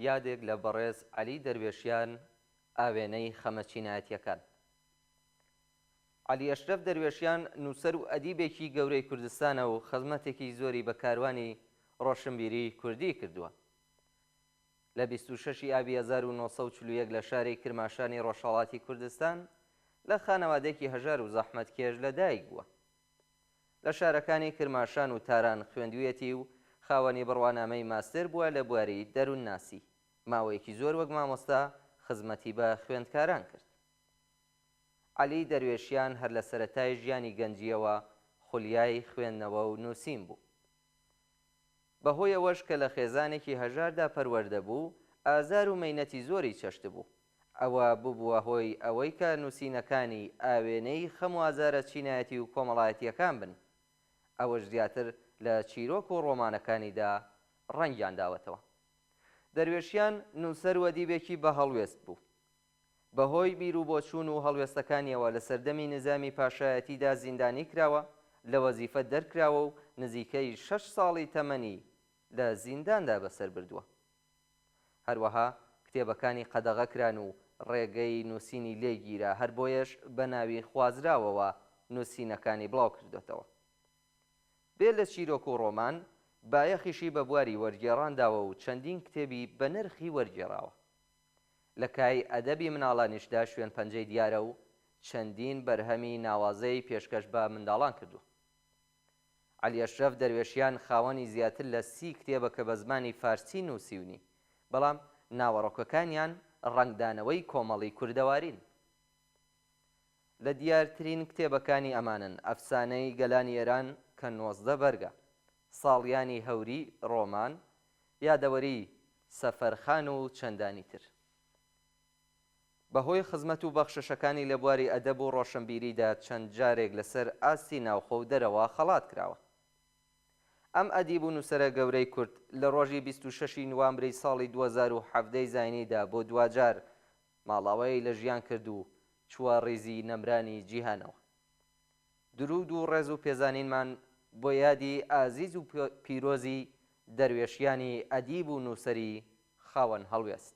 یادێک لە بەڕێز عەلی دەروێشیان ئاوێنەی خەمە چینایەتیەکان. عەلی ئەشرەف دەروێشیان نووسەر و ئەدیبێکی گەورەی کوردستانە و خزمەتێکی زۆری بە کاروانی ڕۆشنبیریی کوردی کردووە. لە 26 ی ئابی 1941 لە شاری کرماشانی ڕۆژهەڵاتی کوردستان لە خانەوادەیەکی هەژار و زەحمەتکێش لە دایک بووە. لە شارەکانی کرماشان و تاران خوێندوویەتی و خاوەنی بڕوانامەی ماستێر بووە لە بواری دەروونناسی. ماوەیەکی زۆر وەک مامۆستا خزمەتی بە خوێندکاران کرد. عەلی دەروێشیان هەر لە سەرەتای ژیانی گەنجییەوە خولیای خوێندنەوە و نووسین بوو. بەهۆی ئەوەش کە لە خێزانێکی هەژاردا پەروەردە بوو، ئازار و مەینەتی زۆری چەشتبوو. ئەوە ببووە هۆی ئەوەی کە نووسینەکانی ئاوێنەی خەم و ئازارە چینایەتی و کۆمەڵایەتییەکان بن. ئەوەش زیاتر لە چیرۆک و ڕۆمانەکانیدا ڕەنگیان داوەتەوە. دەروێشیان نووسەر و ئەدیبێکی بەهەڵوێست بوو. بەهۆی بیروبۆچوون و هەڵوێستەکانیەوە لە سەردەمی نیزامی پاشایەتیدا زیندانی کراوە، لە وەزیفە دەرکراوە و نزیکەی شەش ساڵی تەمەنی لە زینداندا بەسەر بردووە. هەروەها کتێبەکانی قەدەغە کران و ڕێگەی نووسینی لێ گیرا، هەر بۆیەش بە ناوی خوازراوەوە نووسینەکانی بڵاو کردۆتەوە. بێ لە چیرۆک و ڕۆمان، بایەخیشی بە بواری وەرگێڕان داوە و چەندین کتێبی بەنرخی وەرگێڕاوە. لە کایەی ئەدەبی مناڵانیشدا شوێن پەنجەی دیارە و چەندین بەرهەمی ناوازەی پێشکەش بە منداڵان کردووە. عەلی ئەشرەف دەروێشیان خاوەنی زیاتر لە سی کتێبە کە بە زمانی فارسی نووسیونی، بەڵام ناوەڕۆکەکانیان ڕەنگدانەوەی کۆمەڵی کوردەوارین. لە دیارترین کتێبەکانی ئەمانەن، ئەفسانەی گەلانی ئێران کە 19 بەرگە، ساڵیانی هەوری، ڕۆمان، یادەوەریی سەفەرخان و چەندانی تر. بەهۆی خزمەت و بەخششەکانی لە بواری ئەدەب و ڕۆشنبیریدا چەند جارێک لەسەر ئاستی ناوخۆ و دەرەوە خەڵات کراوە. ئەم ئەدیب و نووسەرە گەورەی کورد لە ڕۆژی 26 ی نوامبری ساڵی 2017 ی زاینیدا بۆ دواجار ماڵاوایی لە ژیان کرد و چووە ڕیزی نەمرانی جیهانەوە. دروود و ڕێز و پێزانینمان بۆ یادی ئازیز و پیرۆزی دەروێشیانی ئەدیب و نووسەری خاوەن هەڵوێست.